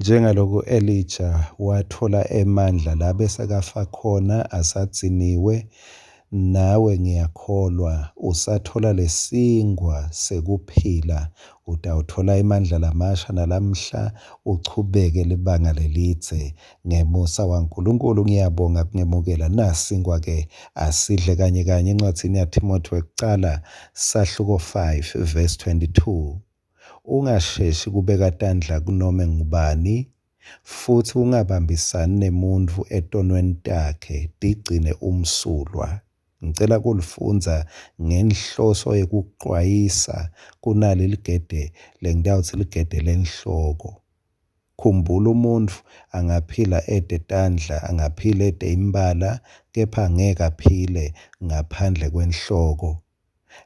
Njengaloku Elija watfola emandla la besekafa khona asadziniwe, nawe ngiyakholwa usatfola lesinkhwa sekuphila, utawutfola emandla lamasha nalamhla uchubeke libanga lelidze. Ngemusa waNkulunkulu ngiyabonga kungemukela. Nasinkhwa-ke asidle kanye kanye encwadzini yaThimothi wekucala sahluko 5 verse 22. Ungasheshi kubeka tandla kunome ngubani, futsi ungabambisani nemuntfu etonweni takhe, tigcine umsulwa. Ngicela kulifundza ngenhloso yekuxwayisa kunali ligede lengitawutsi ligede lenhloko. Khumbula umuntfu angaphila ete tandla, angaphila ete imbala, kepha angeke aphile ngaphandle kwenhloko.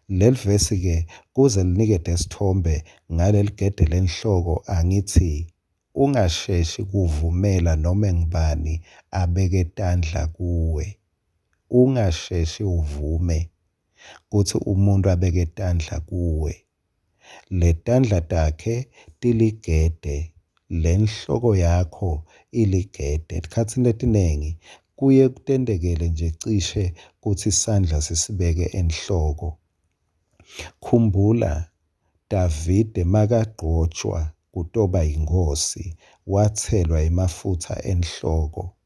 Leli vesi-ke kuze linikete sitfombe ngaleligede lenhloko angitsi ungasheshi kuvumela nome ngubani abeke tandla kuwe. Ungasheshi uvume kutsi umuntu abeke tandla kuwe. Letandla takhe tiligede, lenhloko yakho iligede. Etikhatsini letiningi kuye kutentekele nje cishe kutsi sandla sisibeke enhloko. Khumbula Davide makagcotshwa kutoba yinkhosi, watselwa emafutsa enhloko.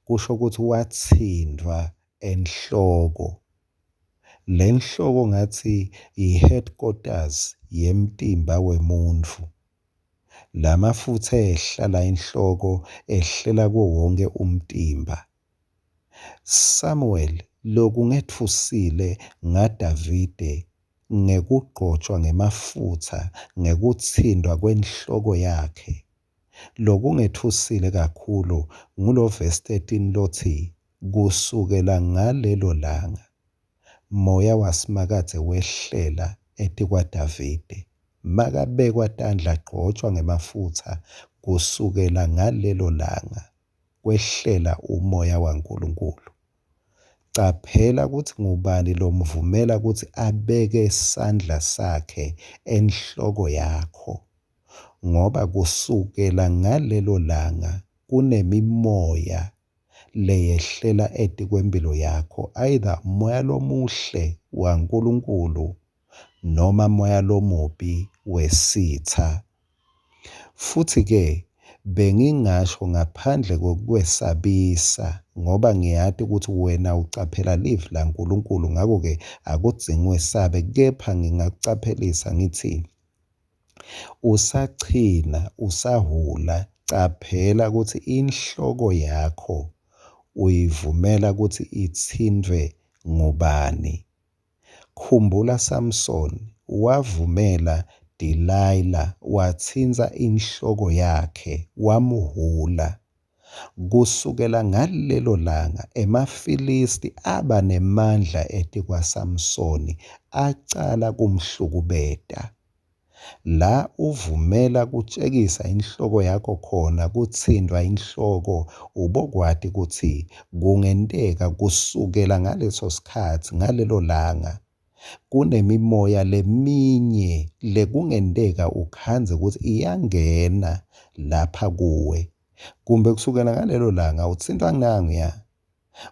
Kusho kutsi watsintfwa enhloko. Lenhloko ngathi i-headquarters yemtimba wemuntfu. Lamafutsa ehla la enhloko ehlela kuwo wonke umtimba. Samuel lokungetfusile ngaDavide ngekugcotshwa ngemafutsa ngekutsintfwa kwenhloko yakhe. Lokungetfusile kakhulu ngulo verse 13 lotsi kusukela ngalelo langa Moya waSimakadze wehlela etikwaDavide. Makabekwa tandla agcotshwa ngemafutsa kusukela ngalelo langa kwehlela umoya waNkulunkulu. Caphela kutsi ngubani lomvumela kutsi abeke sandla sakhe enhloko yakho, ngoba kusukela ngalelo langa kunemimoya leyehlela etikwempilo yakho, either moya lomuhle waNkulunkulu noma moya lomubi wesitha. Futsi-ke bengingasho ngaphandle kokwesabisa ngoba ngiyati ukuthi wena ucaphela livi laNkulunkulu ngakho-ke akudzingi wesabe kepha ngingakucaphelisa ngithi usachina usahula caphela ukuthi inhloko yakho uyivumela ukuthi itsintfwe ngubani. Khumbula Samsoni wavumela Delilah watsintsa inhloko yakhe wamhhula. Kusukela ngalelo langa emaFilisti aba nemandla etikwaSamsoni acala kumhlukubeta. La uvumela kutjekisa inhloko yakho khona kutsintfwa inhloko ubokwati kutsi kungenteka kusukela ngaleso sikhatsi ngalelo langa kunemimoya leminye lekungenteka ukhandze kutsi iyangena lapha kuwe kumbe kusukela ngalelo langa utsintfwa nanguya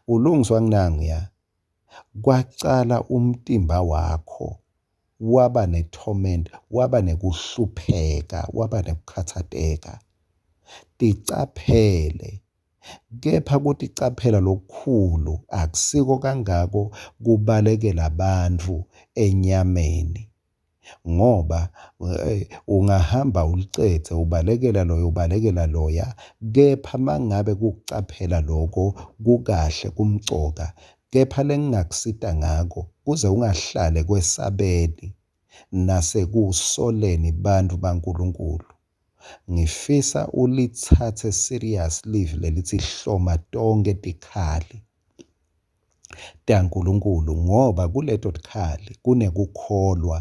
ulungiswa nanguya kwacala umtimba wakho waba ne-torment waba nekuhlupheka waba nekukhatsateka ticaphele kepha kuticaphela lokukhulu akusiko kangako kubalekela bantfu enyameni ngoba eh, ungahamba ulicedze ubalekela loyo ubalekela loya kepha mangabe kukucaphela loko kukahle kumcoka kepha lengingakusita ngako kuze ungahlale kwesabeni nasekusoleni bantfu baNkulunkulu ngifisa ulitsatse serious livi lelithi hloma tonkhe tikhali taNkulunkulu ngoba kuleto tikhali kunekukholwa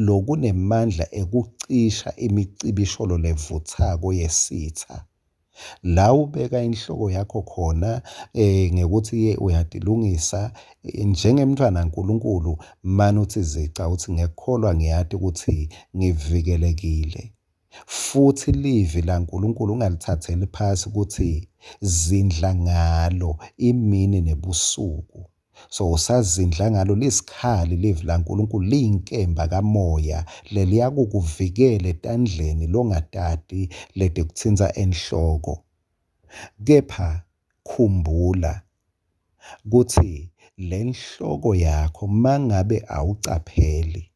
lokunemandla ekucisha imicibisholo levutsako yesitha. La ubeka inhloko yakho khona ngekutsi uyatilungisa njengemntfwana kaNkulunkulu mane utsi zica utsi ngekukholwa ngiyati ukuthi ngivikelekile. Futsi livi laNkulunkulu ungalitsatseli phasi kutsi zindla ngalo imini nebusuku. So usazindla ngalo lisikhali livi laNkulunkulu liyinkemba kamoya leliyakukuvikela etandleni longatati letikutsinta enhloko. Kepha khumbula kutsi lenhloko yakho mangabe awucapheli,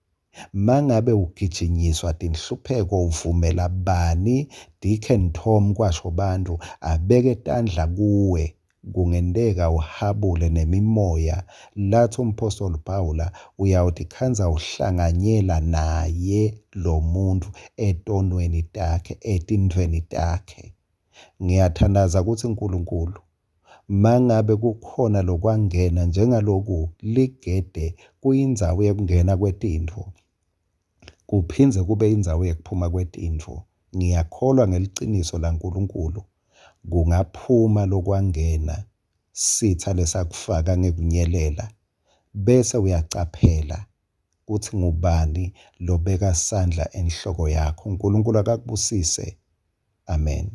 mangabe ugijinyiswa tinhlupheko uvumela bani Dick and Tom kwasho bantu abeke tandla kuwe kungenteka uhabule nemimoya latsi umphostoli Pawula uyawutikhandza uhlanganyela naye lo muntfu etonweni takhe etintfweni takhe. Ngiyathandaza kutsi Nkulunkulu mangabe kukhona lokwangena njengaloku ligede kuyindzawo yekungena kwetintfo kuphindze kube indzawo yekuphuma kwetintfo. Ngiyakholwa ngeliciniso laNkulunkulu kungaphuma lokwangena sitsa lesakufaka ngekunyelela bese uyacaphela kutsi ngubani lobeka sandla enhloko yakho. Nkulunkulu akakubusise. Amen.